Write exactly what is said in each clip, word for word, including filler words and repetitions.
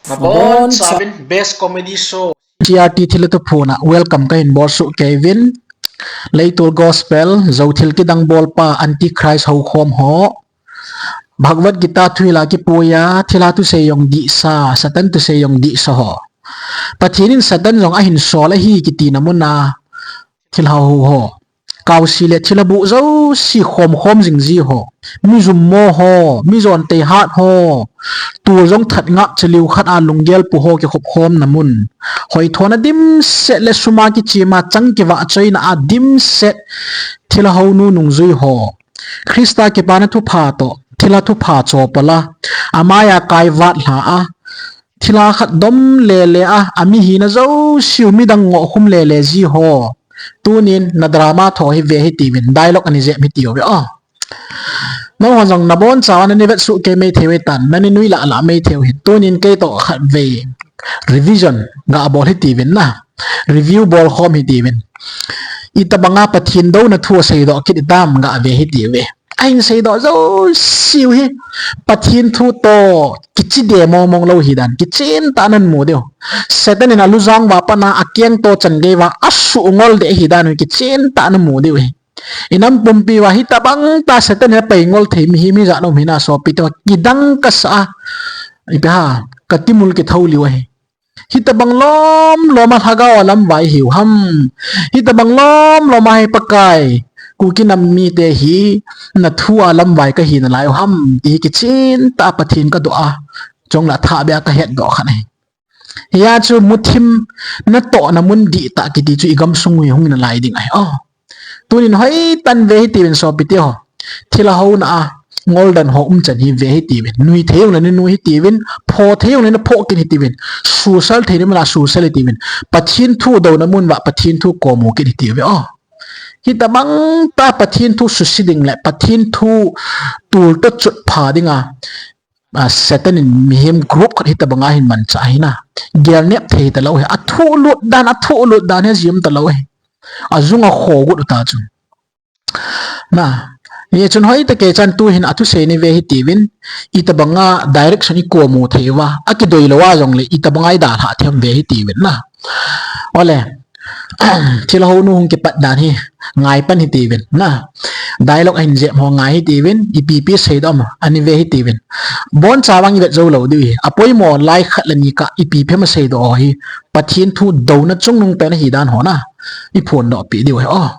Nabonchauvin best comedy show. T R T thilha thuphon a welcome kahin bolsuh kei uvin. Leitol gospel, jou thil kidang bolpa, antichrist houkhom ho. Bhagavad Gita thuhil a kipuiya, thilha thusei jong dihsa, Satan thusei jong dihsa ho. Pathen in Satan jong ahin sol ahi kitina mun a thilha hou ho. Kaosi le thilha buh jouse khomkhom jing ji ho. Mi jummo ho, mi jon teihat ho. Tol jong that ngap chaliu khat a lunggel pu ho kikhopkhomna mun. Hoithona dimset le sum a kichim a chang kivahchoina a dimset thilha hounu nungjui ho. Christa kipana thupha toh, thilha thupha chopal a, amai a kaivat lha a, thilha khat dom lele a, amihina jouseu midang ngoh khum lele ji ho. Tunin na drama tho hi ve hitiuvin, dialogue ani jep hitiuve o. Nangho jong nabonchauva nani vetsuh kei mei thei uve tan, nani nui lah lah mei thei u hin. Tunin keitoh khatvei revision gabol hitiuvin na. Review bolkhom hitiuvin. Itabanga Pathen douna thu aseidoh kit itam gave hitiuve. Ahin seidoh jouseu hi Pathen thu toh kichide mongmong lou hidan kichentah nan mu diu. Satan in alujang uva pat a akeng toh changei uva asuh ngol deh hidan u kichentah nan mu diu hi. Inam pumpi uva hitabang tah Satan in apai ngol thei mihem ijat um hinam sopite, kidang kasah a, ipi ham, katimul kithou liu ahi. Hitabang lomlom a lhagao a lamvai hiu ham. Hitabang lomlom a hi Pakai, Kuki nam mite hi nathu a lamvai kahi nalai u ham, ti hi kichentah a Pathen kadoh a, chule athahbeh a kahetdoh khat ahi. Hia chu muthim natohna mun dihtah kiti chu igamsung u hi hung nalai ding ahi o. Tunin hoitah in ve hitiuvin sopite ho. Thilha houna a ngoldan ho umchan hi ve hitiuvin. Nui thei jongle nanui hitiuvin. Pho thei jongle napho kit hitiuvin. Susal theina mun a susal hitiuvin. Pathen thu douna mun uva Pathen thu komu kit hitiuve o. Hitabang tah Pathen thu suse ding le Pathen thu tol toh chutpha dinga, a, Satan in mihem group khat hitabanga ahin manchah ahi na. Gelnep thei talou ahi. Athulut dan, athulut dan hi ajim talou ahi. Ajung akhogut u ta chu. Na, hichun hoitah kei chan tuhin athusei ni ve hitiuvin, itabanga direction ikomu thei uva, akidoi lou a jongle itabanga idalhah them ve hitiuvin na. Ole, thilha hounu hung kipat dan hi ngai pan hitiuvin na. Dialogue ahin jep ho ngai hitiuvin, ipi ipi seidoh am ani ve hitiuvin. Boncha vang ivet jou lou diu hi. Apoimo lai khat le ni kah ipi ipi ham aseidoh ho hi Pathen thu douna chungnung pen ahidan ho na iphondoh peh diu hi o.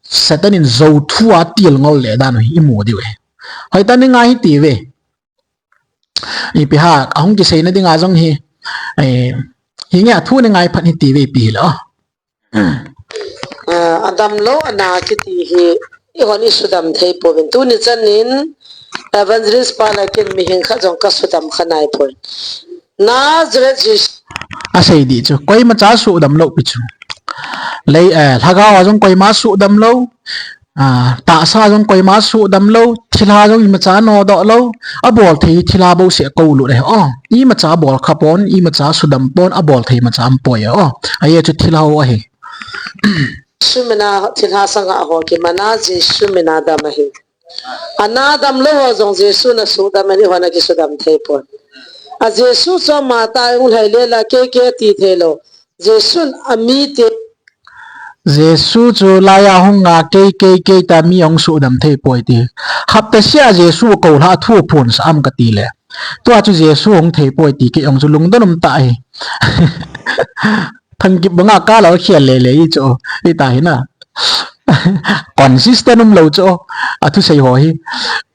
Satan in jou thu a tilngol le dan u hi imu diu hi. Hoitah in ngai hitiuve. Ipi ham, ahung kiseina dinga jong hi, eh, hinge athu ni ngai phat hitiuve ipi hile o. Ah, adamlou ana kiti hi, ihon isudam thei pouvin. Tuni chanin, Evangelist pa le ken mihem khat jong kasudam kha nai poi. Nazareth Jesu. Asei di chu, koimacha sudam lou pi chu. Lei, eh, lhagao a jong koima sudam lou. Ah, tahsa jong koima sudam lou, thilha jong imacha nodoh lou, abol thei thilha bouseh koulut ahi o. Imacha bol kha pon, imacha sudam pon, abol thei imacha um poi o. Ajeh chu thilha hou ahi. Jesu mina thilha sanga ho kimana Jesu mina dam ahi. Ana damlou ho jong Jesu na sudam ahi, ihon akisudam thei pon. A Jesu chu ama tah a hung lhai lela kei kei ati thei lou. Jesun amite. Jesu chu laiya hunga kei, kei, kei ta mi ahung sudam thei poi ti. Hapta sia Jesu koulha thu phonsah am kati le. Tua chu Jesu hung thei poi ti kei jong chu lungdon um tah ahi. Thangkip banga kalal khel lele i chu. Ita hina. Consistent um lou chu. Athusei ho hi.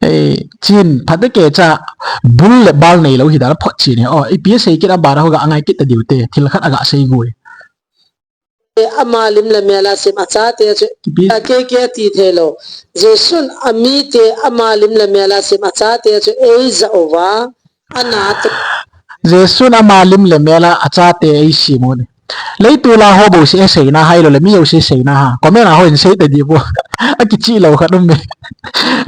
Eh, chin, phat kei cha bul le bal neilou hi dan phot chin hi. O, ipi asei kit a bar ho ga ngai kit ta diu te. Thil khat aga sei gui. Ama lim le mel a sim achate chu. Ipi? A kei kei ati thei lou. Jesun amite ama lim le mel a sim achate chu eija uva. Ana to. Jesun ama lim le mel a achate eisimu ni. Leitol a ho bouseh seina hai lou le mi jouse seina ha. Comment a hon sei ta di bo. Akichi lou khat um me.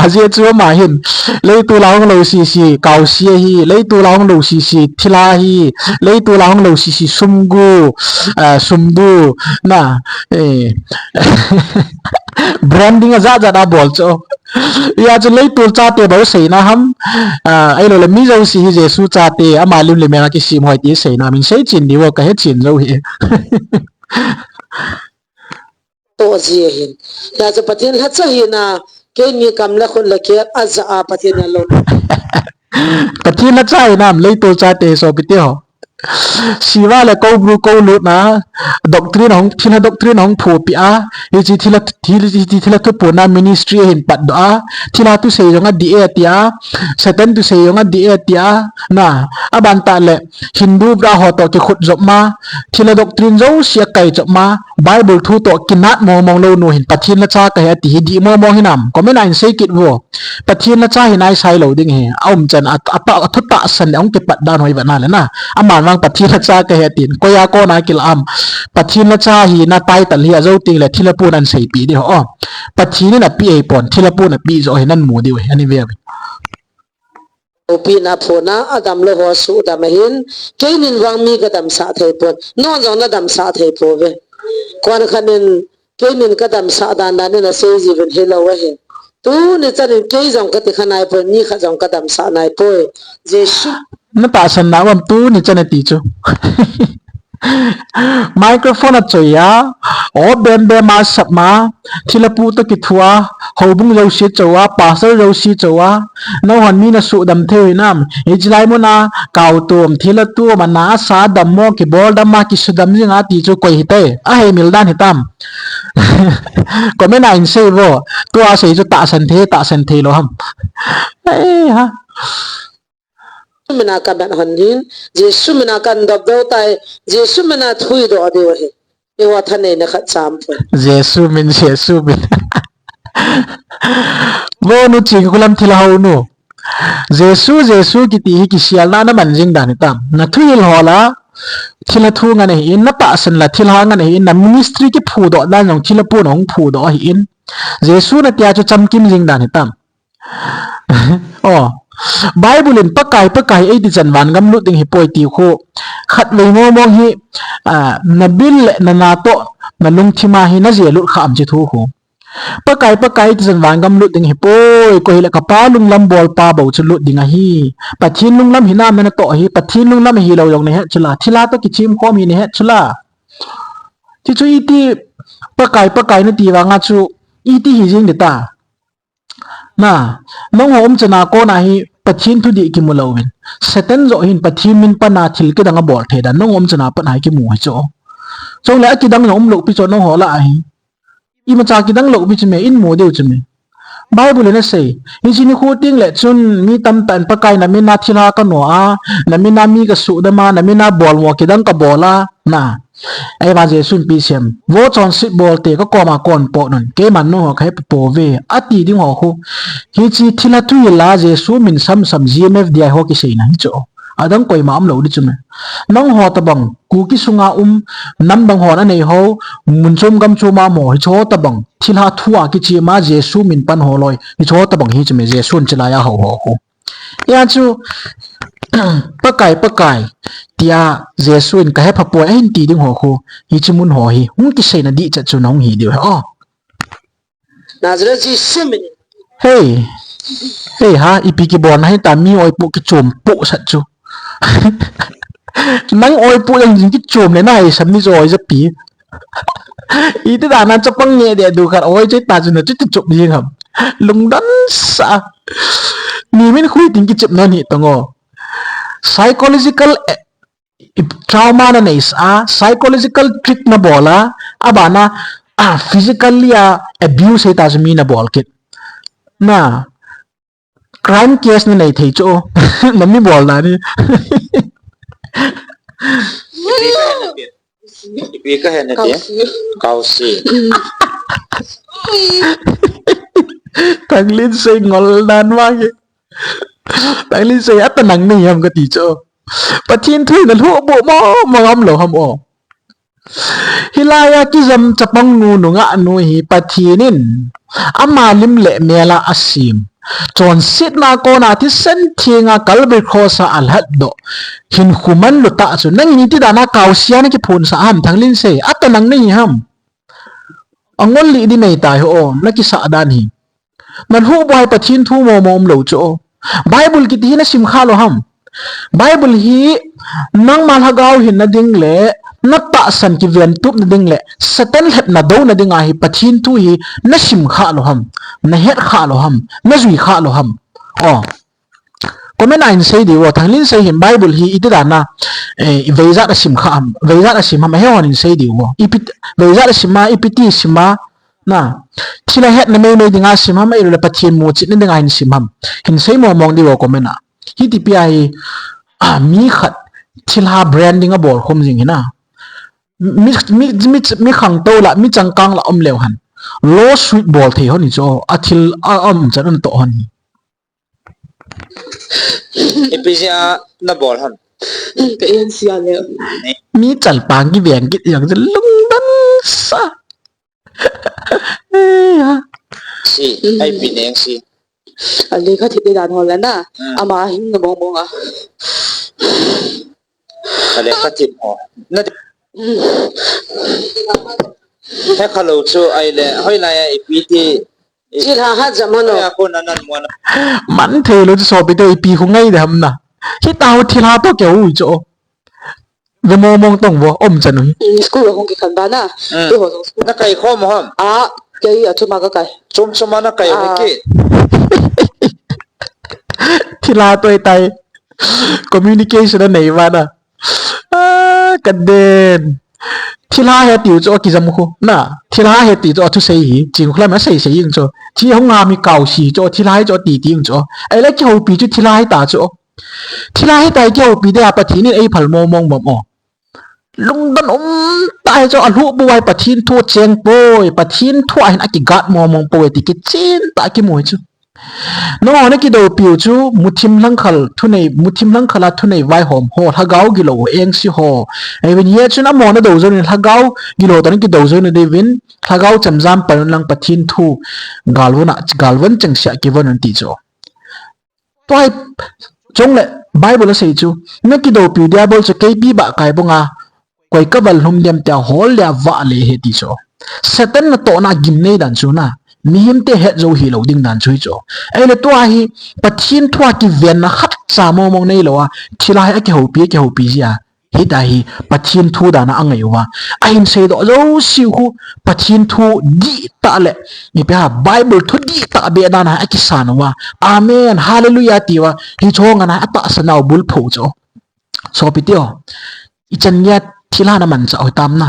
Ajeh chu ama hin, leitol a hung lou sisi, kaosi ahi, leitol a hung lou sisi, thilha ahi, leitol a hung lou sisi, sumgu, ah, sumbu, na, eh. Branding ajat jat abol chu. Hia chu leitol chate bou seina ham. Ah, ahilou le mi jouse hi Jesu chate, ama lim le mel a kisem hoi ti seina min sei chen diu ka he chen jou hi. Toh ji ahin. Hia chu Pathen lhacha hina, keini kam le khut le kek aja a Pathen a lo. Pathen lhacha hinam leitol chate sopi teho. Siva le Koubru Koulutna, doctrine hung, thilha doctrine hung phupi a, hiche thilha, thil, hiche thilha thuphon a ministry hin patdoh a, thilha thusei jong adih e tia, Satan thusei jong adih e tia, na, aban tah le, Hindu bra ho toh kikhut jop ma, thilha doctrine jouse akai jop ma, Bible thu toh kinat mong mong lou nu hin, Pathen lhacha kahi ati hi dih mong mong hinam, comment a hin sei kit vo. Pathen lhacha hi naisai lou ding hi. Aumchan a, a, a thu tahsan le ahung kipat dan hoi vana le na. Aman vang Pathen lhacha kahi tin. Koiya kona kila am. Pathen lhacha hina title hi ajou teng le thilha pun ahin seipi diu ho. Pathen in api ahipon. Thilha pun api jo hi nan mu diu hi. Ani ve ve. Upina phona adam lou ho sudam ahin. Keinin vang mi kadamsah thei pon. Non jong nadamsah thei pouve. Kon khanin Keinin kadamsah dan dan in asei jiuvin hilou ahi. Tuni chanin kei jong kati kha naipoi, mi khat jong kadamsah naipoi. Jesu. Natahsan na uvam tuni chan ati chu. Microphone achoi a, o bem bem a sap ma, thilha pu toh kithu a, houbung jouse chou a, pastor jouse chou a, nahon mi nasudam thei u hinam, hiche lai mun a, kau tum, thilha tum, ana asa dammo, kibol dam a, kisudam jing a ti chu koi hite, ahei mil dan hitam. Comment a hin sei vo. Tua sei chu tahsan thei, tahsan thei lou ham. Ei ha. Jesu mina kamat hon hin, Jesu mina kan dop dou tai, Jesu mina thui doh diu ahi. Eiho thaneina khat cham poi. Jesu min, Jesu min. Vo nu Chingkhulam thilha hou nu. Jesu, Jesu kiti hi kisialna naman jing dan hitam. Nathuhil ho la, thilha thu ngen ahin, natahsan la thilha ngen ahin, na ministry kiphudoh dan jong thilha pun ahung phudoh ahin. Jesu natia chu chamkim jing dan hitam. O, Bible in Pakai, Pakai eiti chan vangam lut ding hipoi ti khu. Khatvei mong mong hi, a, nabil le nana toh, nalungthim a hi naje lut kha am chi thu khu. Pakai, Pakai ti chan vangam lut ding hipoi, koi hile kapa lunglam bolpa bou chu lut ding ahi. Pathen lunglam hinam natoh ahi, Pathen lunglam hilou jong nahet chula, thilha toh kichim khom hi nahet chula. Ti chu iti, Pakai, Pakai nati vanga chu, iti hi jing ding ta. Na, nangho umchan a kona hi, Pathen thudih kimu louvin. Satan joh hin Pathen min pana thil kidang abol thei dan, nangho umchan a pat a hi kimu hi chu. Chule akidang jong umlou pi chu nangho lah a hi. Imacha kidang lou pi chu me, in mu diu chu me. Bible in asei. Hiche nikho teng le chun mi tamtah in Pakai namin a thilha kano a, namin a mi kasudam a, namin a bolmo kidang kabol a, na. Ahivang Jesu in ipi asei em. Vo chonset bolte kakoma kon pot un. Keiman nangho kahe pouve. Ati ding ho khu. Hiche thilha thuhil a Jesu min samsam G M F D I ho kiseina hi chu. Adang koima umlou ding chu me. Nangho tabang, Kuki sunga um, nam dang hon anei ho, mun chom gam chom a um ho, hicheho tabang, thilha thu a kichim a Jesu min pan ho loi, hicheho tabang hi chu me Jesu in chulai a hou ho khu. Hia chu, Pakai, Pakai, tia Jesu in kahe pha poi, ahin ti ding ho khu, hiche mun ho hi, hung kiseina dihchet chu nahung hi diu ahi. O. Nazareth Jesu min. Hei. Hei ha, ipi kibolna hita mi oipoh kichom poh sat chu. Nang oipoh jeng jing kichom le nahaisam ni jo oi japi. Iti dan a chapang nge de du khat oi choi ta chu na chu ti chop jing ham. Lungdon sa. Mi min khui tin kichep non hi tong o. Psychological, eh, trauma naneisa, psychological trick nabol a, abana, ah, physically a abuse hita chu mi nabol kit. Na, crime case nanei thei chu, nami bolna ni. Ipi kahe nati? Ipi kahe nati? Kausi. Kausi. Thanglin sei ngol dan ma ke. Thanglin sei ata nang nei ham kati chu. Pathen thu nalhuh boh mo, mo ngam lou ham o. Hilai a kijam chapang nu nungah nu hi Pathen in ama lim le mel a asem. Chonsetna kona thisan theng a Calvary Cross a alhat doh. Hinkho manlu tah chu nangin iti dan a kausi a nakiphonsah ham Thanglin sei. Ata nang nei ham. Angol lih di nei tai ho, nakisah dan hi. Nalhuh bou hi Pathen thu momo umlou chu. Bible kiti hi nasim kha lou ham? Bible hi nangma lhagao hinna ding le, natahsan kiventupna ding le, Satan lhepna douna dinga hi Pathen thu hi nasim kha lou ham? Nahet kha lou ham? Najui kha lou ham? O. Comment a hin sei diu vo, Thanglinsei hin Bible hi iti dan a, eh, veijat a sim kha ham, veijat a sim ham, he hon hin sei diu vo. Ipi, veijat a sim a, ipi ti sim a, na. Thilha hetna meimei dinga sim ham, ahilou le Pathen muchetna dinga hin sim ham. Hin sei mong mong diu vo comment a. Hiti pi a hi, ah, mi khat thilha branding abol khum jing hi na. Mi, mi, mi, mi khangtou la, mi changkang la um leu hen. Lawsuit bol thei hon hi chu, athil a um chan un toh hon hi. Ipi jeh a nabol ham? Ka en sia le. Mi chalpang kiveng kit jeng chu lungdon sa. Eh, ha. Si, mm. Ai pi neng si. A lekha thit dan ho la na. Mm. Ama hin na mong mong a. A lekha thit ho. Na. Mm. He khalou chu ai le, hoilai a ipi ti. Thilha hat jam hano. Hoilai a ko na nan mo na. Man thei lou chu sopi te ipi khu ngai de ham na. Hita ho thilha to keu chu. Ve mong mong tong vo, um chan u hi. Mm, school a hung kikhen ba na. Mm. Ti ho jong school. Na kai khom ham? A, kei a chuma ka kai. Chom chom a na kai u hi ki. Thilha toh tai. Communication a nei va na. A, ka den. Thilha he tiu chu kijam khu. Na, thilha he ti chu thusei hi. Ching khu la ma sei sei ing chu. Thi hung a mi kau si chu, thilha hi chu ti ti ing chu. Ai le kihoupi chu thilha hi ta chu. Thilha hitia kihoupi dia Pathen in eiphal mong mong bam o. Lungdon um tah hi chu alhuh bou a hi Pathen thu cheng poi, Pathen thu a hin akigat mong mong poi ti kichen tah kimu hi chu. Nangho nakidoupiu chu muthim lhangkhal thunei, muthim lhangkhal a thunei vaihom ho, lhagao gilou ho, engse ho. Eive ni a chun amaho nadou jou in lhagao gilou toh nakidou jou na diuvin, lhagao chemjam pan un lang Pathen thu galvon a, galvon chengse a kivon un ti chu. Tua hi, chule Bible asei chu, nakidoupiu diabol chu keipi bah kai banga, koi kaval lhum dem tia hol le a vah le he ti chu. Satan natohna gimnei dan chu na, mihemte het jou hilou ding dan chu hi chu. Ahile tua hi, Pathen thu a kivenna khatcha mong mong neilou a, thilha hi akihoupi, akihoupi jia. Hitia hi Pathen thu dan a angai uva. Ahin seidoh jouse khu Pathen thu dihtah le, ipi ham Bible thu dihtah beh dan a akisan uva. Amen, hallelujah tia, hiche ho ngan a atahsa nau bulphu chu. Sopi te o. Ichan geiya thilha namanchah u hitam na.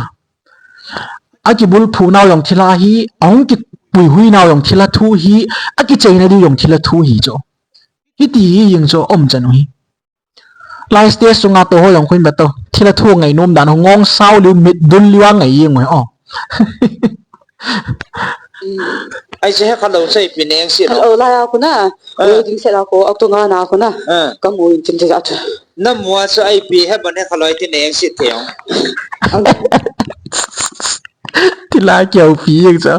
Akibulphu nau jong thilha hi, ahung kipuihui nau jong thilha thu hi, akicheina diu jong thilha thu hi chu. Hiti hi jeng chu um chan u hi. Lai stage sunga tou ho jong khu in ve tou. Thilha thu ngai nom dan ho ngong sao liu mit dul liu a ngai jeng u hi o. Ai che he khalou sei pi neng si lo. Khalou lai a khu na. Ah. Waiting shed a khu, auto nga na khu na. Ah. Kamu in chin che a chu. Namu a chu ai pi he ban he khalou ti neng si thei o. Thilha kihoupi jeng chu.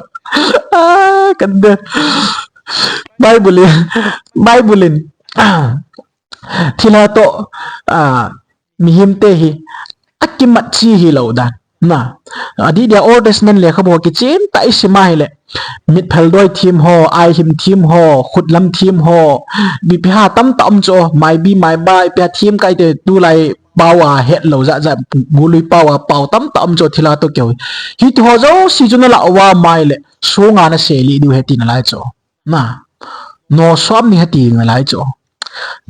Ah, ka den. Bible in, Bible in. Thilha toh, ah, mihemte hi akimat chi hilou dan. Na, adeh dia Old Testament lekhabu kichen tah isim a hile, mitphel doi them ho, aihim them ho, khutlam them ho, ipi ham tamtah um chu, maibi, maiba, ipi ham them kai te tulai pao a hetlou jat jat, gului pao a pao tamtah um chu thilha toh kihou. Hiti ho jouse chu nalah uva mai le, sunga nasei lih diu ahi ti nalai chu. Na, nosom ni ahi ti nalai chu.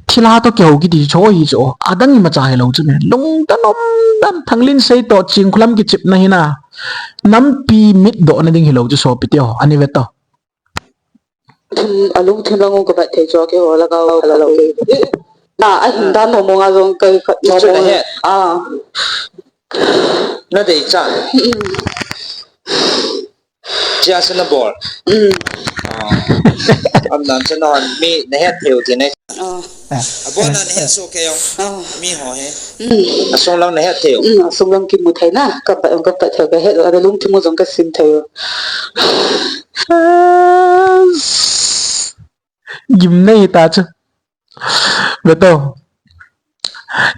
Thilha toh kihou kiti chu hi chu. Adang imacha hilou chu me. Lungdon umdan Thanglinsei toh Chingkhulam kichepna hi na. Nampi mitdohna ding hilou chu sopi te o. Ani ve tou. Thim, alungthim lang u kabat thei chu kihou la ka la lo. Na, ahin dan mong mong a jong kai khat. Chu na he. Ah. Na dei chan. Mm. Chia se nabol. Mm. Ah. Amdan chu nahon mi nahet thei u ti ne. Ah. Abon a nahet soh kei ong. Ah. Mi ho hi. Mm. Asung lang nahet thei u. Mm, asung lang kimu thei na. Kapat, kapat thei kahet u. Alungthim u jong kasim thei u. Gimnei ta chu. Ve tou.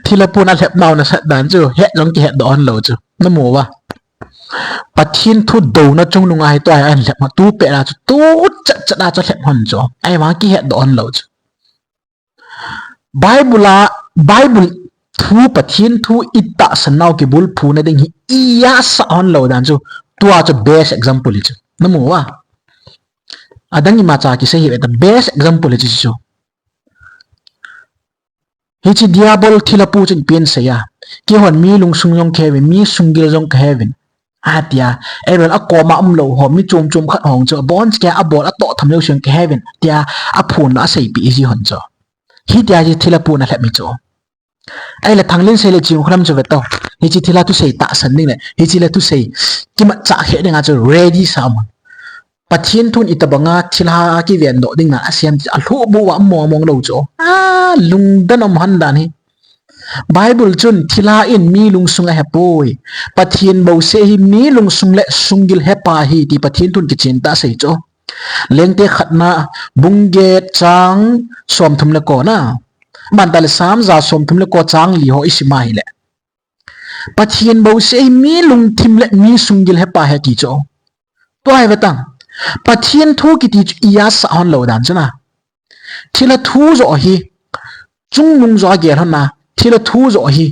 Thilha pun alhep nau nasat dan chu. Het jong kihetdoh hon lou chu. Namu uva. Pathen thu douna chungnung a hi tua hi ahin lhep hon, tu pet a chu, tu chat chat a chu lhep hon chu. Ahivang kihetdoh hon lou chu. Bible a, Bible thu, Pathen thu i tahsan nau kibulphuna ding hi i asah hon lou dan chu, tua chu best example hi chu. Na mu uva? Adang ima cha kisei hi ve ta, best example hi chu chu. Hiche diabol thilha pu chun ipi asei a, keihon mi lungsung jong kahe uvin, mi sunggil jong kahe uvin, atia. Ahilou le akoma umlou ho, mi chom chom khat ho chu, abon cheh a abol atoh tham jouse jong kahe uvin, tia aphon a aseipeh ji hon chu. Hitia hi thilha pun alhep hi chu. Ahile Thanglinsei le Chinkholam chu ve tao. Hiche thilha thusei tahsan ding le, hiche le thusei kimatchah khe dinga chu ready sa um. Pathen thun itobanga thilha kivendoh dinga asem chu alhuhbuh uva mong mong lou chu. A, lungdon um hon dan hi. Bible chun thilha in mi lungsung ahepoi. Pathen bouseh hi mi lungsung le sunggil hepa ahi ti Pathen thun kichen tah asei chu. Lengte khatna bung get chang somthum le ko na. Banta le Sam ja somthum le ko chang li ho isim a hile, Pathen bouseh hi mi lungthim le mi sunggil hepa ahi ti chu. Tua hi ve tang. Pathen thu kiti chu i asah hon lou dan chu na. Thilha thu joh hi, chungnung joh a gel hon na, thilha thu joh hi,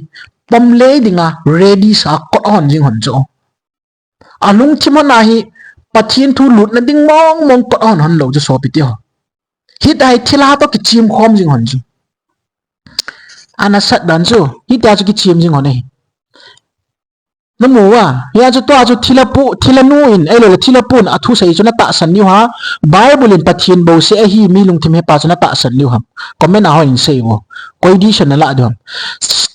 pom lei dinga ready sa kot hon jing hon chu. Alungthim hon a hi, Pathen thu lutna ding mong mong kot hon hon lou chu sopi teho. Hitia hi thilha toh kichem khom jing hon chu. Ana sat dan chu, hitia chu kichem jing hon ahi. Na mu uva, hia chu tua chu thilha pu, thilha nu in, ahilou le thilha pun athusei chu na tahsan diu ham. Bible in Pathen bouseh ahi mi lungthim hepa chu na tahsan diu ham. Comment a hon in sei uvo. Koi decision na lah diu ham.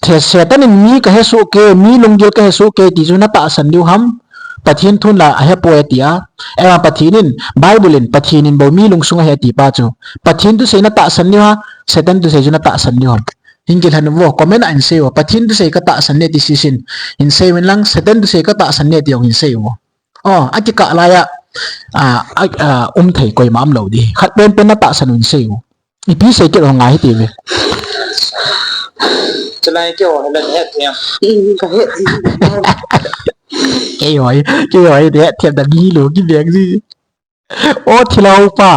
The, Satan in mi kahe soh kei, mi lunggil kahe soh kei ti chu na tahsan diu ham. Pathen thun la ahepoi atia. Ahivang Pathen in, Bible in, Pathen in bou mi lungsung ahi ati pa chu. Pathen thusei na tahsan diu ham, Satan thusei chu na tahsan diu ham. Hin kilhen uvo, comment a hin sei uvo. Pathen thusei ka tahsan e ti sisin hin sei uvin lang, Satan thusei ka tahsan e ti jong hin sei uvo. O, akikah laiya, a, a, a, um thei koima umlou di. Khat penpen na tahsan u hin sei uvo. Ipi sei kit u ngai hite ve. Chulai keiho hi la het em? Hmm, ka het. Keiho, keiho hi het em, da mi lou kibeng ji. O thilha upa.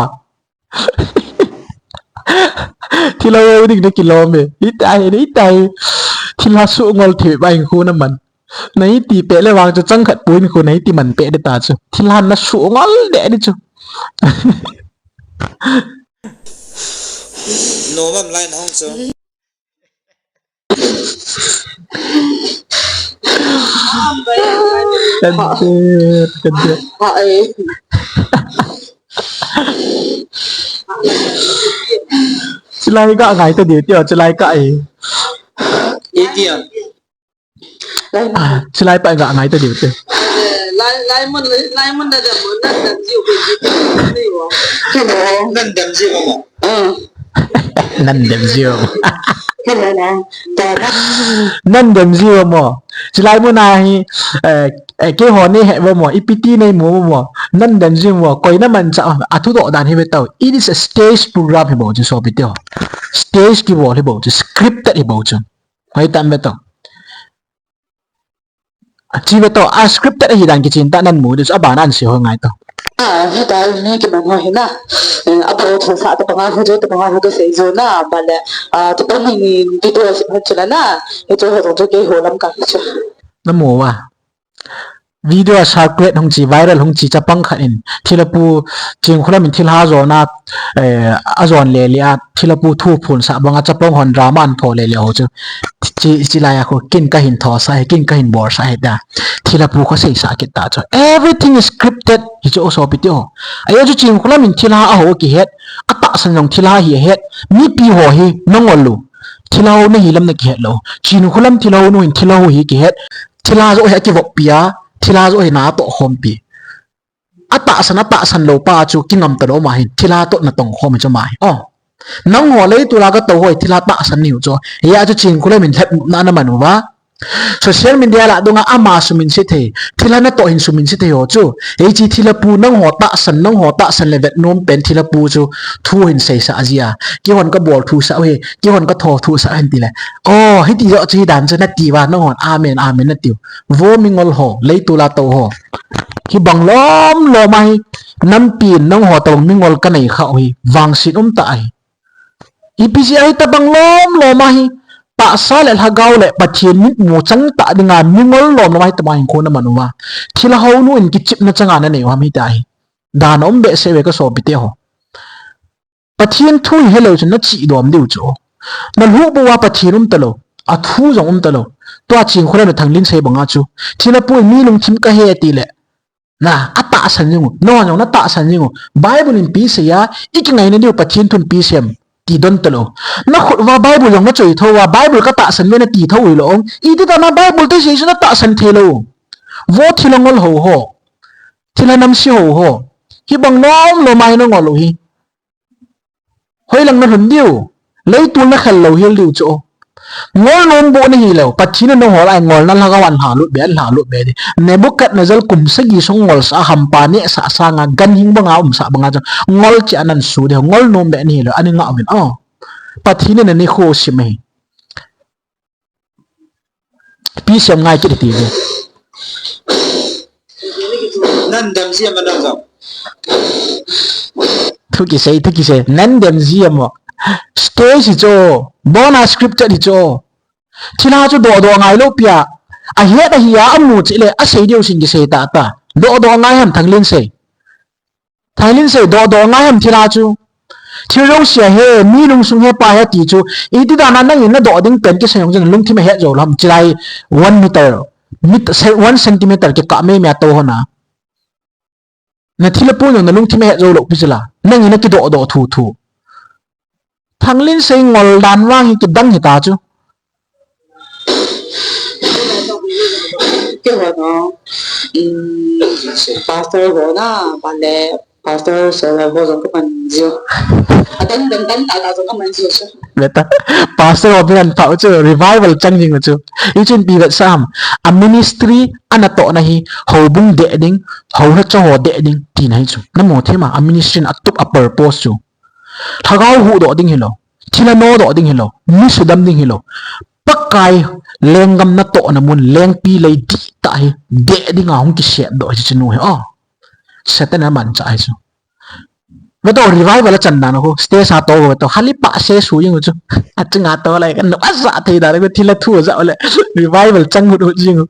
Thilha u ding na kilom e. Hitia hi, hitia hi. Thilha sungol thei ba hinkho na man. Na iti peh le vang chu chang khat poi hinkho na iti man peh de ta chu. Thilha na sungol de di chu. Nomam line hong chu. Kan dia, kan dia. Chulai ka ngai ta diu tio, chulai ka e. Iti am. Lai mun. Ah, chulai pa ga ngai ta diu te. Lai, lai mun, lai mun da da mun, nan dam jiu ke ji ke ni wo. Nan dam jiu mo. Ah. Nan dam jiu. Nan dam jiu mo. Chulai mun a hi, eh, eh, keiho nei he uvo mo, ipi ti nei mu uvo mo. Nan dam jiu mo, koi na manchah, athudoh dan hi ve tao. It is a stage program hi bou chu sopi teho. Stage kibol hi bou chu, scripted hi bou chu. Hoi tam ve tao. Achi ve tao, a scripted ahi dan kichen tah nan mu diu, abana hin sei ho ngai tao. A, heta ni kiman ho hi na. Eh, abo thusah tabanga ho chu, tabanga ho chu sei jo na, bale, a, tabang ni, ni, ti to si phat chu la na. Hichu ho chu keiho lam ka hi chu. Na mu uva. Video a circulate hung chi, viral hung chi, chapang khat in, thilha pu, Chinkholam in thilha jona, eh, ajon le le a, thilha pu thu phonsah banga chapang hon drama an tho le le ho chu. Chi, chulai a khu, kin ka hin thosah hi, kin ka hin bolsah hi ta. Thilha pu khu seisah kit ta chu. Everything is scripted, hi chu o sopi teho. Ahi chu Chinkholam in thilha aho kihet, atahsan jong thilha hi ahet, mipi ho hi, nangol lou. Thilha ho nahi lam na kihet lou. Chinkholam thilha ho nu hin thilha ho hi kihet. Thilha joh hi akivop pi a, thilha joh hi na toh khom pi. Atahsan, atahsan lou pa chu kingam talou ma hin, thilha toh na tong khom hi chu ma hi. O. Nangho lei tula ka tou ho hi thilha tahsan niu chu. Hia chu Chinkholam in lhep na na man uva. Social media lah dunga ama sumin se thei, thilha natoh hin sumin se thei ho chu. Hiche thilha pu nangho tahsan, nangho tahsan le vet nom pen thilha pu chu thu hin seisah jia. Keihon kabol thusah u hi, keihon katho thusah u hin tile. O, hiti joh chu hi dan chu nati uva, nanghon amen, amen natiu. Vo mingol ho, leitol a tou ho. Hibang lom lom ahi, nampin nangho tobang mingol kanei khah u hi, vangset umtah ahi. Ipi jeh a hitobang lom lom ahi, tahsa le lhagao le Pathen mitmu changtah dinga mingol lom lom ahi, hitobang hinkho naman uva. Thilha hounu in kichepna changa nanei u ham hitia hi. Dan aum behseh uve kasopite ho. Pathen thu hi helou chun nachidom diu chu. Nalhuh bou a Pathen umtalou, athu jong umtalou. Tua Chinkholam le Thanglinsei banga chu, thilha pu in mi lungthim kahe tile, na, atahsan jing u, nangho jong natahsan jing u. Bible in ipi asei a, ikingaina diu Pathen thun ipi asei em ti don talou. Nakhut uva Bible jong nachoi thou uva, Bible katahsan uve nati thou hilou. Iti dan a Bible toh isei chu natahsan theilou. Vo thilha ngol ho ho, thilha namse ho ho, hibang lom lom ahi nangol u hi. Hoilang nalhun diu, leitol nakhel louhel diu chu. Ngol nom bou nahilou, Pathen in nangho lah a ngolna lhagao ahin lhalut be, ahin lhalut be di. Nebuchadnezzar kum sagi sung ngolsah a hampa nehsah sanga ganhing banga umsah banga chu ngol cheh a nahin su diu, ngol nom be nahilou, ani ngah uvin o. Pathen in nanikho sim ahi. Ipi asei em ngai kit hite ve. Nan dem jia ma nan jong. Thu kisei, thu kisei. Nan dem jia mo. Stage hi chu. Bona scripted hi chu. Thilha chu dohdoh ngailou pi a. Ahet ahi a, amu cheh le asei diu sin kisei tah tah. Dohdoh ngai ham Thanglinsei? Thanglinsei, dohdoh ngai ham thilha chu? Thil jouse ahe, mi lungsung hepa ahi ti chu. Iti dan a nangin nadoh ding pen kisei jong chun lungthim ahet jou lou ham, chilai one meter, met-, se-, one centimeter kikah meimei a tou hon a. Nathilha pu jong nalungthim ahet jou lou pi chu la. Nangin nakidohdoh thuthu. Thanglinsei ngol dan vang hi kidang hita chu. Keiho, um, pastor ho na, vale, pastor Solar ho jong kaman jiu. Adang dang dang tah tah jong kaman jiu chu. Beta, pastor ho min aphah u chu, revival chang jing u chu. Hichun ipi vetsah ham, a ministry anatohna hi houbung deh ding, houlhacha ho deh ding tina hi chu. Namu thei ma, a ministry in atup a purpose chu. Lhagao huhdoh ding hilou, thilha nodoh ding hilou, mi sudam ding hilou. Pakai lenggam natohna mun lengpi lei dihtah hi deh dinga hung kisepdoh hiche nu hi o. Satan in amanchah ahi chu. Vetou revival achan dan u khu, stage a tou vetou, hali pah se su jing u chu. Achunga tou lai kan nop ajah thei dan u, thilha thu ajah u le. Revival chang hut hut jing u.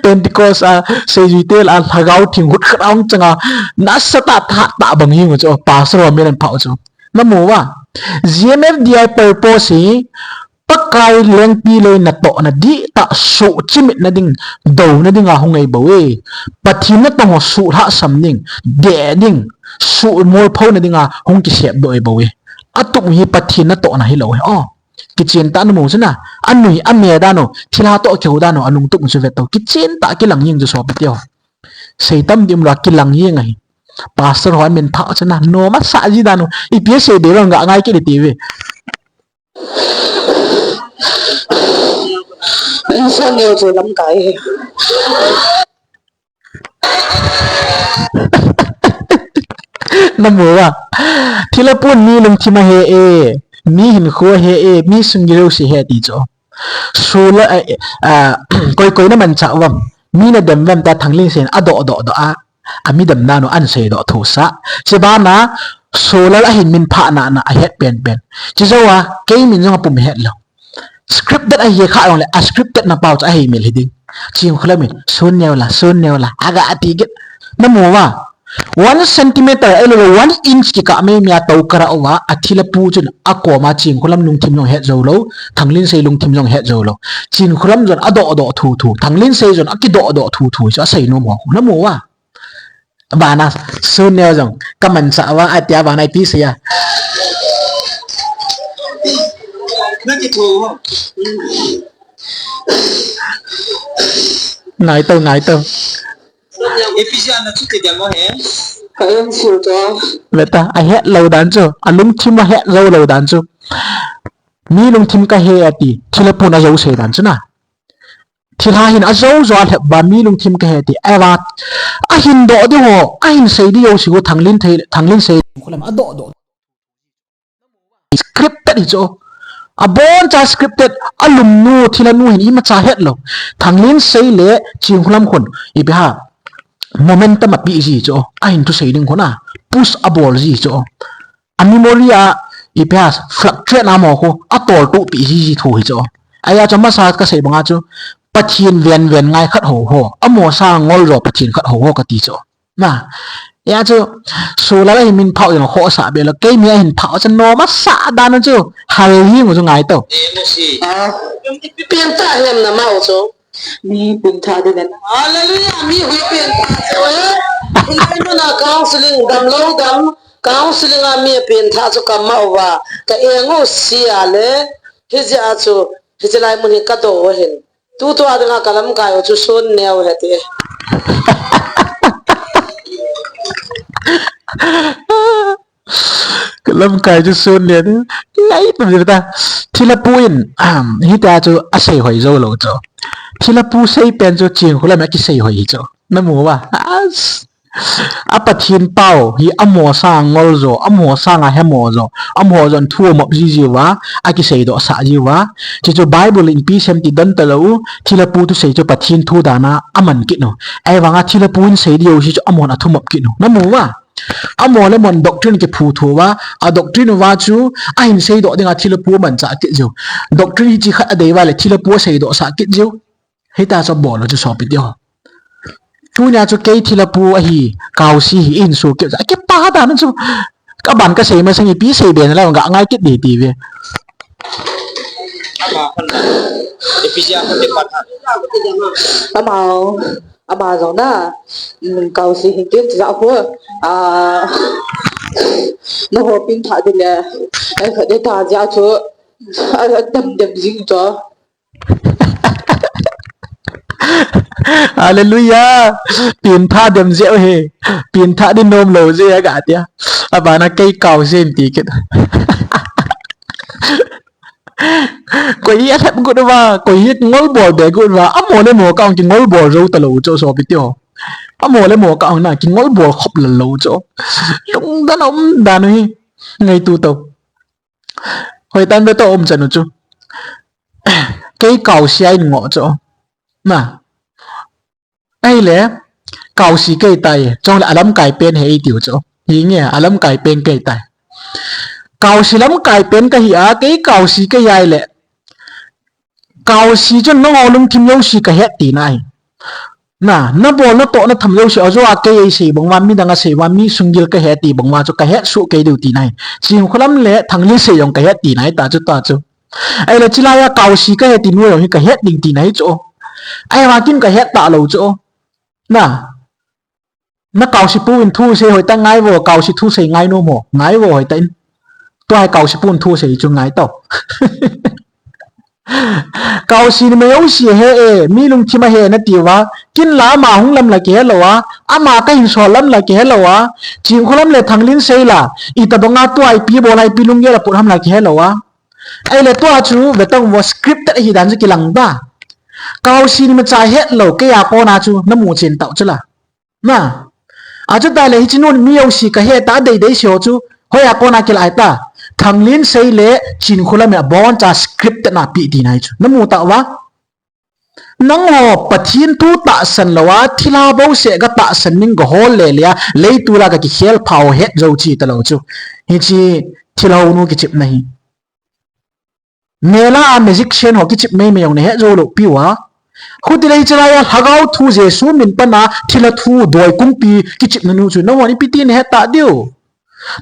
Pentecost a, seijuite lah a, lhagao thing hut khat ahung chang a, nasatah thahtah bang jing u chu, pastor ho min aphah u chu. Namu uva? G M F D I purpose hi, Pakai lengpi lei natohna dihtah suhchimitna ding, douna dinga hung ahi bou e. Pathen natong ho suhlhahsam ding, deh ding, suhmolphouna dinga hung kisepdoh ahi bou e. Atup u hi Pathen natohna hilou hi o. Kichen tah namu chu na, anui, ame dan u, thilha toh kihou dan u, alungtup u chu vetou. Kichen tah kilang jeng chu sopite ho. Seitam dim lou a kilang jeng ahi. Pastor ho amin phah u chu na, nom asah ji dan u, ipi asei ding vang ga ngai kit hite ve. Insan neo chu lamkai hi. Namu uva? Thilha pun mi lungthim ahe e, mi hinkho ahe e, mi sung jouse ahe ti chu. Solar, eh, ah, koi koi namanchah uvem? Mi nadem uvem tia Thanglinsei in adohdoh doh a, amidem dan u ahin seidoh thusah. Chubana Solar ahin min phah nana ahet penpen. Chujou a kei min jong apum het lou. Scripted ahi kha jongle, a scripted na pau chu ahei mil hiding. Chinkholam in, sun neo la, sun neo la, aga ati kit. Namu uva? One centimeter, ahilou le one inch kikah meimei a tou karah uva, athilha pu chun akoma Chinkholam lungthim jong het jou lou, Thanglinsei lungthim jong het jou lou. Chinkholam jong adohdoh thuthu, Thanglinsei jong akidohdoh thuthu, chu asei nom ho. Namu uva? Bana, sun neo jong kamanchah uva, atia bana ipi asei a. Ngai tou, ngai tou. Beta, ahet lou dan chu, alungthim ahet jou lou dan chu. Mi lungthim kahe ati, thilha pun ajou sei dan chu na. Thilha hin ajo jo a lhep uva mi lungthim kahe ti. Ahivang ahin doh ding ho, ahin sei ding ho jouse khu Thanglin thei, Thanglin sei. Khulam adoh doh. Scripted hi chu. Aboncha scripted, alumnu, thilhanu hin imacha hetlou. Thanglin sei le Chingkhulam khun, ipi ham, momentum ape ji chu. Ahin thusei ding khun a push abol ji chu. A memory a, ipi ham, fluctuate na mo khu, atoltoh pi ji ji thu hi chu. Ahia chu amasa kasei banga chu, Pathen ven ven ngai khat ho ho, amo sa ngol jo Pathen khat ho ho kati chu. Na, hia chu, Solal a hi min phah jong khohsah be lou, kei mi a hin phah chu nom asah dan chu, hal hi mu chu ngai tau. Ah, pen tah hem na mau chu. Mi pengtha ding le. Hallelujah, mi hui pengtha chu, eh. Hilai mun a counseling, damlou dam, counseling a mi pengtha chu kamau va, ka eng u sia le, hijeh a chu, hiche lai mun hi kadoh u ahin. Tutua dinga kalamkai u chu sun neo hite. Kalamkai chu sun neo. Ngai pum ta. Thilhapu in, ahem, hitia chu asei hoi jou lou chu. Thilhapu sei pen chu Chingkhulam a kisei hoi hi chu. Namu uva. As. A Pathen pau hi amo sanga ngol jo, amo sanga hemo jo, amo jon thu amop ji jiuva, akisei doh sah jiuva. Chuchu Bible in ipi asei em ti don talou, thilhapu thusei chu Pathen thu dan a aman kit u. Ahivanga thilhapu in sei ding jouse chu amon athumop kit u. Namu uva. Amo le amon doctrine kiphu thu uva, a doctrine uva chu, ahin sei doh dinga thilhapu amanchah kit jiu. Doctrine hiche khat adei uva le thilhapu asei doh sah kit jiu. Hita chu abol u chu sopi teho. Tunia chu kei thilhapu ahi, Kausi hi in su kit. Akipa dan chu. Kaban kasei masang ipi sei be nalai ga ngai kit ding ti ve. Ama, ama jong na, mm, Kausi hin kit ja khu. Ah, naho pengtha ding le. Ai khat de ta ja chu. Ah, dam dam jing chu. Hallelujah. Pengtha dem jeh u hi. Pengtha ding nom lou jeh a ga tia. Abana kei Kausi in ti kit. Koi hi alhep got uva, koi hi ngol bol be got uva. Amo le amo kah kingol bol jou talou chu sopi teho. Amo le amo kah na kingol bol khop lal lou chu. Lungdan umdan u hi. Ngaito tau. Hoitah in ve tau umchan u chu. Kei Kausi a in ngoh chu. Na. Ahile, Kausi kei tai, chule alamkai pen hi eitiu chu. Hinge, alamkai pen kei tai. Kausi lamkai pen kahi a, kei Kausi kei ahile. Kausi chun nangho lungthim jouse kahet tina ahi. Na, nabol natoh natham jouse, ajo a kei eisei bang uva, midang asei uva, mi sunggil kahe ti bang uva chu kahet soh kei diu tina ahi. Chingkhulam le Thanglin sei jong kahet tina ahi ta chu ta chu. Ahile chulai a Kausi kahe ti nu jong hi kahet ding tina ahi chu. Ahivang kin kahet talou chu. Na. Na Kausi pu in thusei hoitah ngai vo, Kausi thusei ngai nom ho, ngai vo hoitah in. Tua hi Kausi pu in thusei chu ngai tau. Kausi numei jouse ahe e, mi lungthim ahe nati uva, kin la ama hung lam la kihe lou a, ama kahin sol lam la kihe lou a, Chingkhulam le Thanglin sei la, itobang a tua ipi bol a ipi lunggel aput ham la kihe lou a. Ahile tua chu ve tau vo scripted ahi dan chu kilang ta. Kausi in imacha het lou, kei a kona chu namu chen tau chu la. Na. Achutah le hiche nun mi jouse kahe ta, adei dei sei ho chu. Hoiya kona kilah ta. Thanglin sei le Chingkhulam a aboncha scripted na pi tina ahi chu. Namu tauva. Nangho Pathen thu tahsan louva, thilha bouseh katahsan ding kahol le le a, leitol a kakikhel pha ho het jou chi talou chu. Hiche thilha nu kichepna hi. Mela a magician ho kichep meimei jong nahet jou lou piuva. Hutile hiche laiya Lhagao thu Jesu min pana thilha thu doi kumpi kichepna nu chu nahon ipi ti nahet ta diu.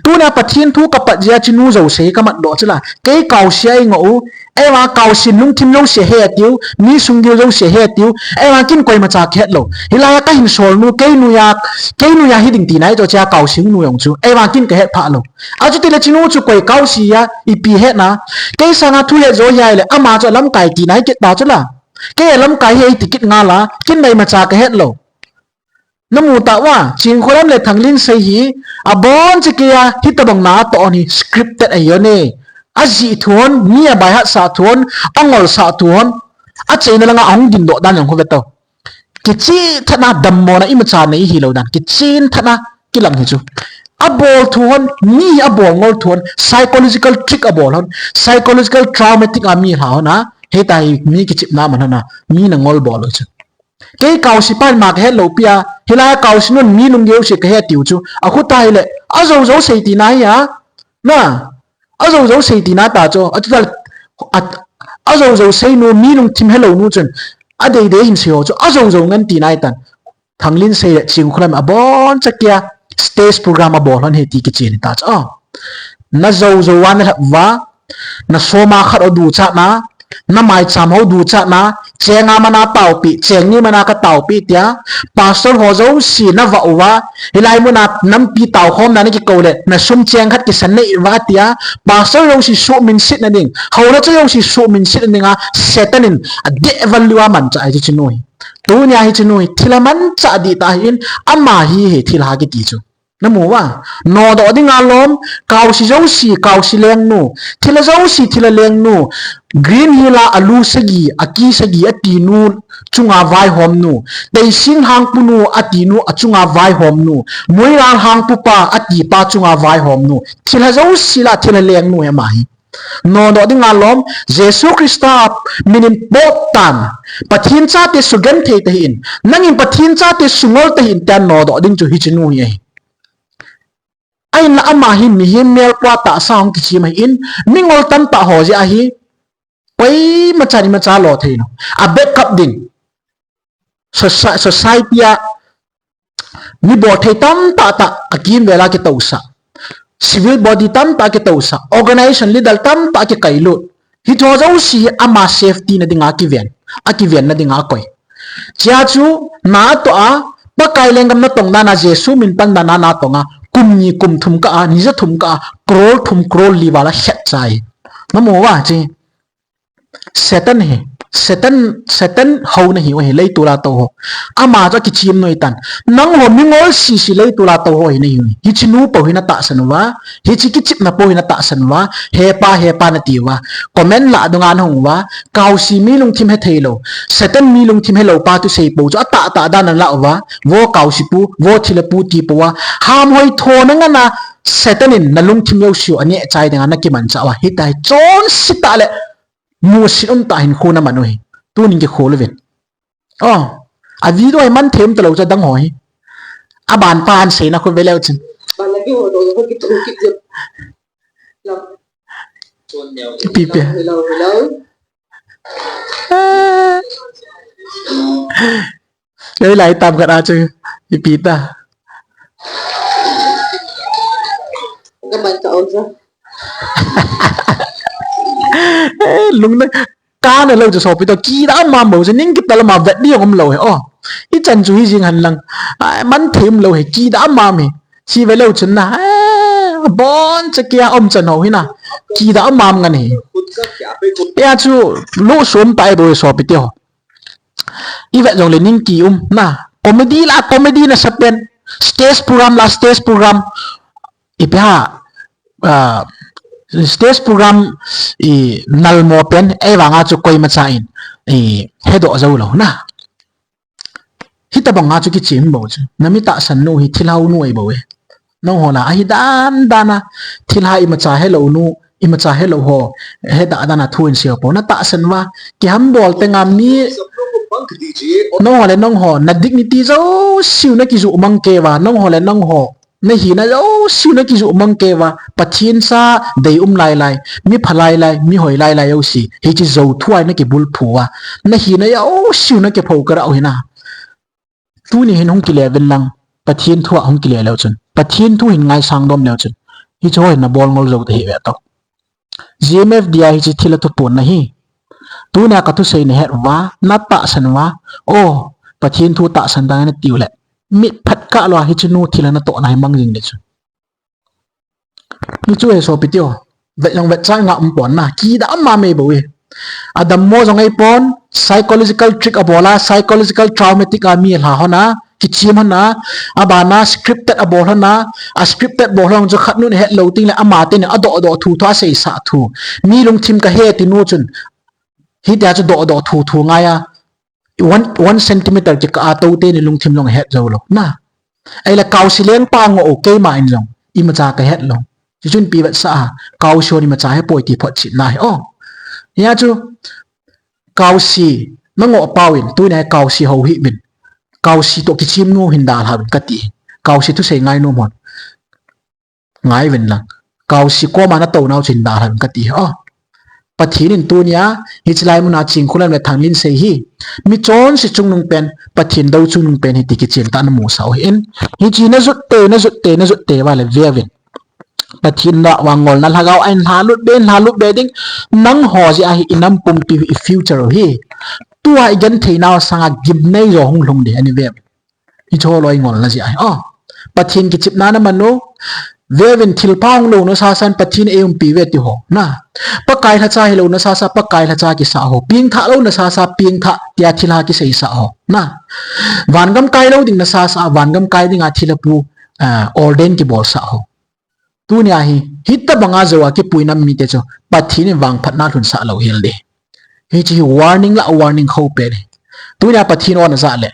Tunia Pathen thu kapat jeh a hiche nu jouse hi kamat doh chu la. Kei Kausi a eingoh u. Eiva Kausi in lungthim jouse ahe tiu. Mi sunggil jouse ahe tiu. Eiva kin koimacha kahet lou. Hilaiya kahin sol nu kei nuiya, kei nuiya hiding tina ahi chu hiche Kausi hung nu jong chu. Eiva kin kahet phah lou. Achutile hiche nu chu koi Kausi a, ipi hetna. Kei sanga thu het jou ahile, ama chu alamkai tina ahi kit ta chu la. Kei alamkai ahi ti kit ngal a, kin naimacha kahet lou. Namu tauva, Chingkhulam le Thanglin sei hi, aboncha keiya, hitobang na atoh hi, scripted ahi o ne. Ajih thu hon, mi abaihasah thu hon, angolsah thu hon. Achaina langa ahung dingdoh dan jong khu ve tao. Kichenthatna, dammona imacha nei hilou dan, kichenthatna kilang hi chu. Abol thu hon, mi hi abol ngol thu hon, psychological trick abol hon, psychological traumatic a mi lha hon a, hita hi mi kichepna man hon a, mi na ngol bol u chu. Kei Kaosi pan ma kahet lou pi a, hilai Kaosi nun mi lunggel se kahe tiu chu. Akhuta hile, ajou jou sei tina hi a. Na, ajou jou sei tina ta chu. Achuta, a, ajou jou sei nu mi lungthim helou nu chun. Adei dei hin sei ho chu. Ajou jou ngan tina hi tan. Thanglin sei le Chingkholam abonchan kia stage program abol hon hi ti kichen ta chu. A. Na jou jou a na lhap uva, na soma khat ho duchatna, na maicham ho duchatna, cheng a mana taopi, cheng ni mana ka taopi tia, pastor ho jouse na vah uva, hilai muna nampi taokhomna na kikou le, na sum cheng khat kisan nei uva tia, pastor jouse suhminsetna ding, houna chu jouse suhminsetna dinga, Satan in adeh val liu a manchah ahi chu chinu hi. Tunia hi chinu hi, thilha manchah dih tah ahin, ama hi hi thilha kiti chu. Na mu uva, nodoh dinga lom, Kaosi jouse, Kaosi lengnu, thilha jouse, thilha lengnu, Green Hill a alu sagi, aki sagi, ati nu, chunga vaihom nu, Teising Lhangpu nu, ati nu, achunga vaihom nu, Moilal Lhangpu pa, ati pa, chunga vaihom nu, thilha jouse la, thilha lengnu hi ama hi. Nodoh dinga lom, Jesu Christa min in pot tan, Pathen chate sugenthei tahih in, nangin Pathen chate sungol tahih in, tia nodoh ding chu hiche nu hi ahi. Ahinla ama hi mihem melpua tahsa hung kichem ahin, mingol tamtah ho jeh ahi, koima chan imacha lo thei lou. A backup ding. Soci-, society a mi bolthei tamtah tah akimvel a kitousah. Civil body tamtah kitousah. Organization leader tamtah kikailut. Hiche jouse hi ama safety na dinga kiven. Akivenna dinga akoi. Chea chu natoh a, Pakai lenggam natong dan a, Jesu min pan dan a natong a, kum ni kum thum kah a, ni ja thum kah a, crore thum crore li val a khet chai. Na mu uva chi. Satan hi, Satan, Satan houna hi, hi leitol a tou ho. Ama chu akichem noi tan. Nangho mingol sese leitol a tou ho hi nahi. Hiche nu pou hi natahsan uva, hiche kichepna pou hi natahsan uva, hepa, hepa nati uva. Comment lah dunga nahung uva, Kaosi mi lungthim hethei lou, Satan mi lungthim helou pa thusei pou chu atahtah dan a nalah uva, vo Kaosi pu, vo thilha pu ti pou a. Hamhoi thona ngan a Satan in nalungthim jouse u aneh chai dinga nakimanchah uva. Hitia hi chonse tah le musit um tah hinkho naman u hi. Tunin kikhol uvin. O, a video hi man thei um talou chu adang ho hi. Aban pa hin seina khu ve leu chun. Ipi pi. Ei lai tam khat a chu ipi ta. Ka man ka om sa. Eh, lung na ka na lou chu sopi toh, kidah mama chu ning kital ma vet ding um lou hi. O, ichan chu hi jing hen lang. Ai, man thei um lou hi, kidah mama hi. Chi ve leu chun na, eh, abonchan kia um chan ho hi na. Kidah mama ngan hi. Hia chu lu sum tai bou sopi toh. I vet jongle ning ki um na. Comedy la comedy nasa pen. Stage program la stage program. Ipi ham, ah, stage program i nalmo pen, ei vang a chu koima cha in i hedoh jou lou na. Hitabang a chu kichem bou chu. Nami tahsan nu hi thilha nu ahi bou e. Nangho la ahi dan dan a, thilha imacha helou nu, imacha helou ho, hedah dan a thu in seiu pou. Natahsan uva, kiham bol tenga mi, nangho le nangho, na dignity jouse u nakijoh mang kei uva, nangho le nangho, nahina jouse u nakijoh mang kei uva, Pathen cha dei um lai lai, mi pha lai lai, mi hoi lai lai jouse, hiche jou thu a nakibulphu uva, nahina jouse u nakipho kha u hi na. Tuni hin hung kile uvin lang, Pathen thu a hung kile leu chun. Pathen thu hin ngaisang dom leu chun. Hiche ho hin nabol ngol jou tahih ve tao. G M F D a hiche thilha thuphon na hi. Tunia ka thusei nahet uva, natahsan uva. O, Pathen thu tahsan dan nati u le. Mit phat kah lou a hiche nu thilha natoh na hi mang jing le chun. Hichu hi sopi toh. Vet jong vet chai nga um pon na. Kidah mama bou e. Adammo jong ahi pon, psychological trick abol a, psychological traumatic a mi lha hon a, kichem hon a, abana scripted abol hon a, a scripted bol hon chu khat nun het lou teng le ama teni adoh doh thu thu aseisah thu. Mi lungthim kahe ti nu chun, Hitia chu doh doh thu thu ngai a, one, one centimeter kikah a tou teni lungthim jong het jou lou. Na. Ahile Kausi lengpa ngoh u keima in jong imacha kahet lou. Chuchun ipi vetsah a, Kausi hon imacha hepoi ti photchetna ahi. O. Hia chu Kausi nangoh pau in, tunia hi Kausi hou hih uvin. Kausi toh kichim nu hin dalha uvin kati. Kausi thusei ngainom hon ngai uvin lang. Kausi koma natounau chu hin dalha uvin kati. O. Pathen in tunia, hiche lai muna Chingkhulam le Thanglinsei hi, mi chonse chungnung pen, Pathen dou chungnung pen ahi ti kichen tah a namusah u ahin. Hiche najut tei, najut tei, najut tei uva le ve uvin. Pathen lah uva ngolna lhagao ahin lhalut be, lhalut be ding, nangho jeh ahi inam pumpi u, i future u hi. Tua igenthei nau sanga gimnei jo hung lhung ding ahi ve uvin. Hiche ho loi ngolna jeh ahi. O, Pathen kichepna naman u, ve uvin thilpha hung louna sasan Pathen in eiumpi uve ti ho. Na, Pakai lhacha hilou na sasa, Pakai lhacha kisah ho. Pengthah louna sasa, pengthah tia thilha kiseisah ho. Na, vangam kai lou ding na sasa, vangam kai dinga thilha pu, ah, ordain kibolsah ho. Tunia hi, hitobanga jou a kipuina mite chu, Pathen in vangphatna lhunsah lou hel ding. Hiche hi warning lah warning khou pen ahi. Tunia Pathen o najah le.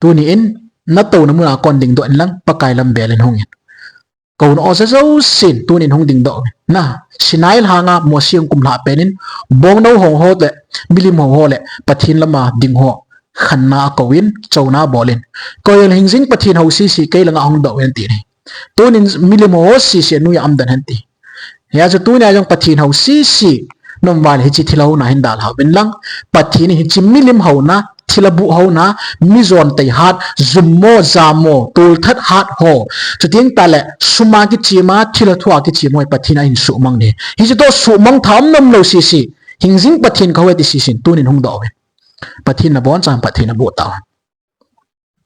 Tunin, natouna muna kon dingdoh in lang, Pakai lam bel in hung in. Kouna o ja jousen, tunin hung dingdoh uvin. Na, Sinai lhanga Mosi hung kumlhah pen in, bongnou hong ho le, milim hong ho le, Pathen lama ding ho, khanna akouvin, chouna abol in. Koi jong hingjing Pathen hou sese, kei langa hung doh uvin ati ahi. Tunin milim hou sese, noiya umden hen ti. Hia chu tunia jong Pathen hou sese, na um uva le hiche thilha houna hin dalha uvin lang. Pathen in hiche milim houna, thilha buh houna, mi jon tei hat, jummo, jamo, tolthat hat ho. Chuteng tale, suma kichem a, thilha thua kichem ho hi Pathen in ahin suhmang ding. Hiche toh suhmang tha um nom lou sese. Hingjing Pathen kahou e ti sesen, tunin hung doh uvin. Pathen in abonchan phatthei naboh tauhen.